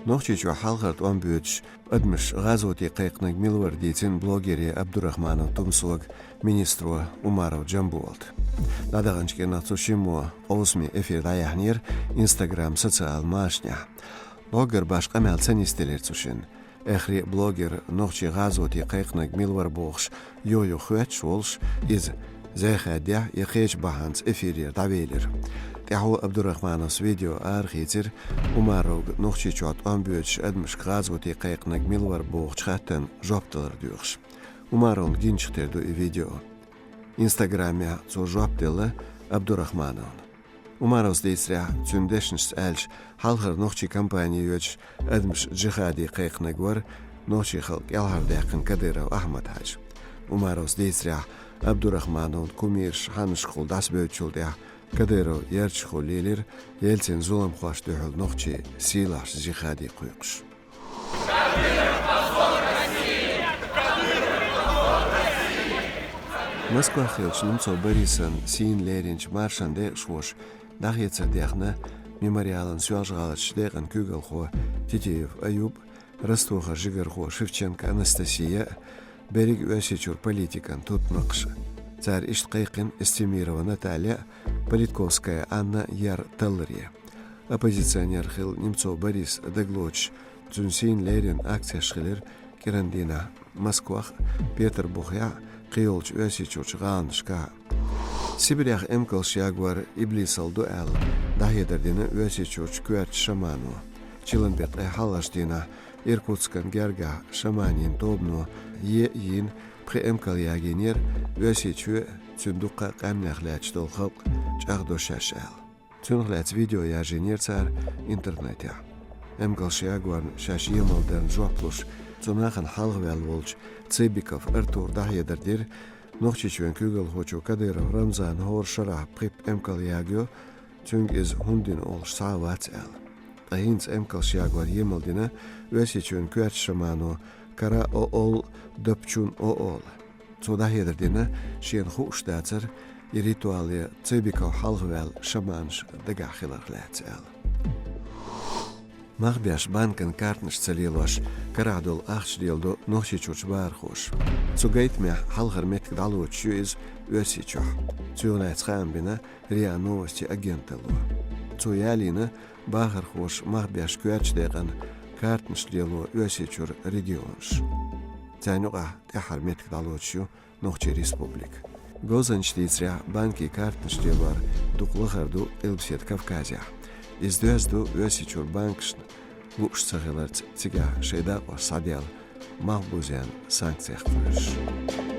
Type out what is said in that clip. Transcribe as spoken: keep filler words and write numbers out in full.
Нохчийчохь хьалхара тӀом боьдуш адамаш гӀазоте кхайкхинарг мила вара дийцина блогере Абдурахманов Тумсога министро Умаров Джамбулата. ДӀадаханчу кӀирнах цу шиммо къовсаме эфир дӀаяьхьнера Instagram социал машанехь. Блогер башха къамел ца нисделира цу шинна. Эххар а блогер нохчий гӀазоте кхайкхинарг мила вара бохуш, йо-йо хоьттуш волуш, иза зехьа дехьа я кхечу бахьанца эфирера дӀавелира. ТӀаьхьо Абдурахмановс видео арахийцира, Умаровга Нохчийчохь тӀом боьдуш адамашка гӀазоте кхайкхинарг мила вара бохучу хаттарна жоп далар доьхуш. Умаровна гиначух тера ду и видео. Инстаграмехь цо жоп делла Абдурахмановна. Умаровс дийцарехь, цуьнан дешнашца аьлча, хьалхара нохчийн кампани йоьдуш адамаш джихаде кхайкхинарг вара нохчийн халкъ кӀелхьардаьккхина Кадыров Ахьмад-Хьаьжа. Умаровс дийцарехь, Абдурахмановн кумираш хьаннашкахула дӀасабевллачул тӀаьхьа Кадыров ярташкахула лелира Ельцин зуламхошна дуьхьал нохчийн сийлахьчу джихаде кхойкхуш. Москвахь хиллачу Немцов Борисан сийна леринчу маршан декъашхоша дӀахецар дехна Мемориалан Соьлжа-ГӀаларчу декъан куьйгалхо Титиев Аюб, Ростовхарчу жигархо Шевченко Анастасия, берриг Оьрсийчуьра политикан тутмакхаш. Цара иштта кхайкхина Эстемирова Наталья, Политковская Анна яр талларе. Оппозиционер хилла Немцов Борис дагалоцуш, цуьнан сийна леррина акцеш хилира кӀиран дийнахь Москвахь, Петарбухехь, кхийолчу Оьрсийчуьрчу гӀаланашкахь. Сибрех эмкалш ягор иблисалла ду аьлла, дӀахьедар дина Оьрсийчуьрчу коьртачу шамано. Чиллан беттан хьалхарчу дийнахь Иркутскан гергахь шаманийн тобано е а йийна, пхи эмкал ягийнера, Оьрсийчоь а, цуьнан дуккха а къаьмнех лаьтташ долу халкъ чӀагӀдо шаьш аьлла. Цунах лаьцна видео яржийнера цара интернетехь. Эмкалш ягорна шаьш емал дарна жоп луш, цу нахана хьалхаваьлла волчу Цыбиков Артура дӀахьедар дира, Нохчийчоьнан куьйгалхочо Кадыров Рамзана хӀора шарахь пхи эмкал ягайо, цуьнга иза хӀунда дина олуш схьа а вац аьлла. Ткъа хӀинца эмкалш ягор емал дина Оьрсийчоьнан коьртачу шамано Кара Оол Допчун Оола. Цо дӀахьедар дина, шена хууш дацара и ритуал я Цыбиков хьалхаваьлла шаманаш дагахь хиларх лаьцна аьлла. Мах беш банкан картанаш ца лелош, карахь долу ахча леладо Нохчийчуьрчу бахархоша. Цу гайтамехь хьалхара меттиг дӀалоцуш ю иза Оьрсийчохь. Цунах лаьцна хаам бина РИА Новости агенталло. Цо ялийна бахархоша мах беш коьртачу декъана картанаш лело Оьрсийчуьра регионаш. Царна юкъахь тӀаьххьара меттиг дӀалоцуш ю Нохчийн Республика. Говзанчаша дийцарехь, банкийн картанаш лелор дукха лахара ду Къилбаседа Кавказехь. Иза доьзна ду Оьрсийчуьра банкашна лууш ца хиларца, цигахь шайн дакъош схьадаьлла мах бузарна санкцех кхоьруш.